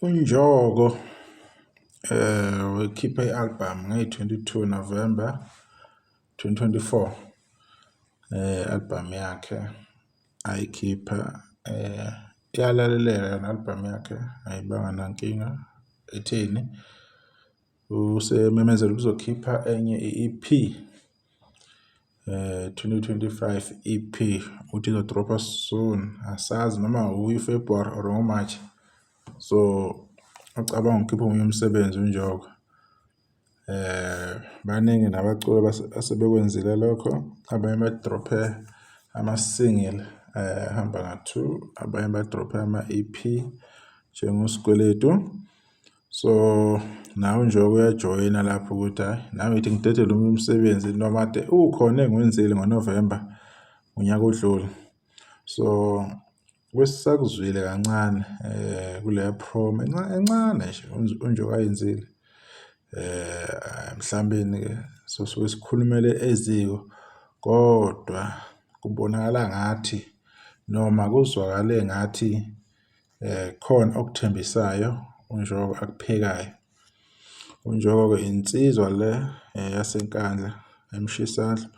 UNjoko wekhipha i-album ngeyi-22 November 2024, album yakhe ayikhipha iyalaleleka yona album yakhe, ayibanga nankinga etheni. Usememezele ukuthi uzokhipha enye i-EP 2025 EP, uthi izodropha soon, asazi noma uyi-February or ngo-March. So ucabanga ukukhipha omunye umsebenzi uNjoko. Baningi nabaculi asebekwenzile lokho, abanye badrophe ama-single ahamba nga-two, abanye badrophe ama-EP njengoSkweletu. So nawe njengoba uyajoyina lapho ukuthi hhayi nami ngithi ngidedele omunye umsebenzi noma kade ukhona engiwenzile ngoNovemba unyaka odlule. So kwesisakuzwile kancane kuleya promo encane nje uNjoko ayenzile mhlawumbe-ke sosuke sikhulumele eziko kodwa kubonakala ngathi noma kuzwakale ngathi khona okuthembisayo uNjoko akuphekayo. UNjoko-ke insizwa le yaseNkandla eMshisandla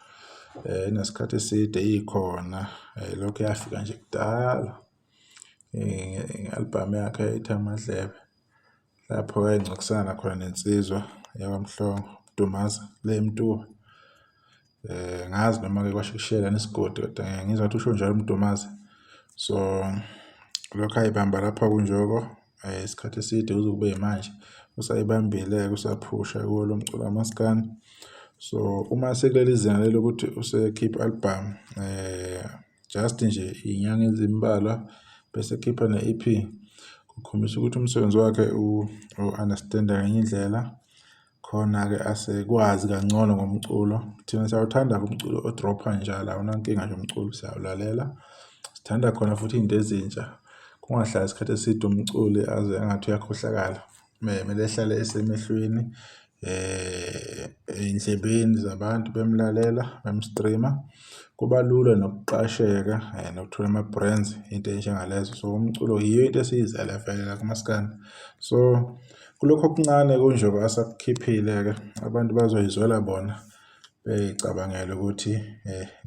enesikhathi eside ikhona lokhu yafika nje kudala nge-album yakhe ethi Amadlebe lapho wayengxoxisana khona nensizwa yakwaMhlongo uDumaza le eMtuba. Angazi noma-ke kwasho kushiyelana isigodi kodwa ngeke ngizwa ngathi usho njalo uMdumazi. So lokhu ayibamba lapha kuNjoko isikhathi eside kuze kube yimanje usayibambile-ke usaphusha kuwo lo mculo kamaskandi. So uma sekuleli zinga leli lokuthi usekhipha i-album just nje iy'nyanga ezimbalwa bese ekhipha ne-E_P, kukhombisa ukuthi umsebenzi wakhe u-understand-a ngenye indlela. Khona-ke asekwazi kangcono ngomculo. Thina siyawuthanda-ke umculo odropha njalo, awunankinga nje umculo siyawulalela. Sithanda khona futhi iy'nto ezintsha, kungahlali isikhathi eside umculi aze engathi uyakhohlakala. Kumele ehlale esemehlweni ey'ndlebeni zabantu bemlalela, bemstrima. Kuba lula nokuqasheka nokuthola ama-brands, iy'nto ey'njengalezo. So umculo yiyo into esiyizele vele la kumaskandi. So kulokhu okuncane kunjengoba asakukhiphile-ke abantu bazoyizwela bona bey'cabangele ukuthi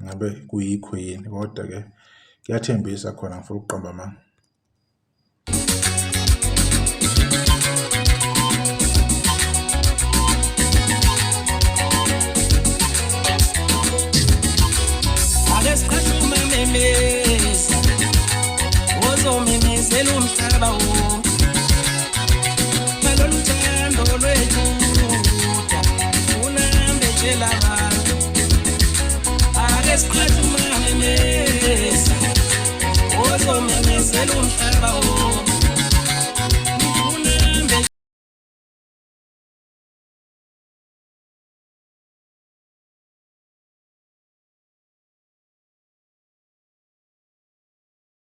ngabe kuyikho yini kodwa-ke kuyathembisa khona angifuni ukuqamba amanga. Ake siqashe umememeza ozomemezela umhlaba wonke.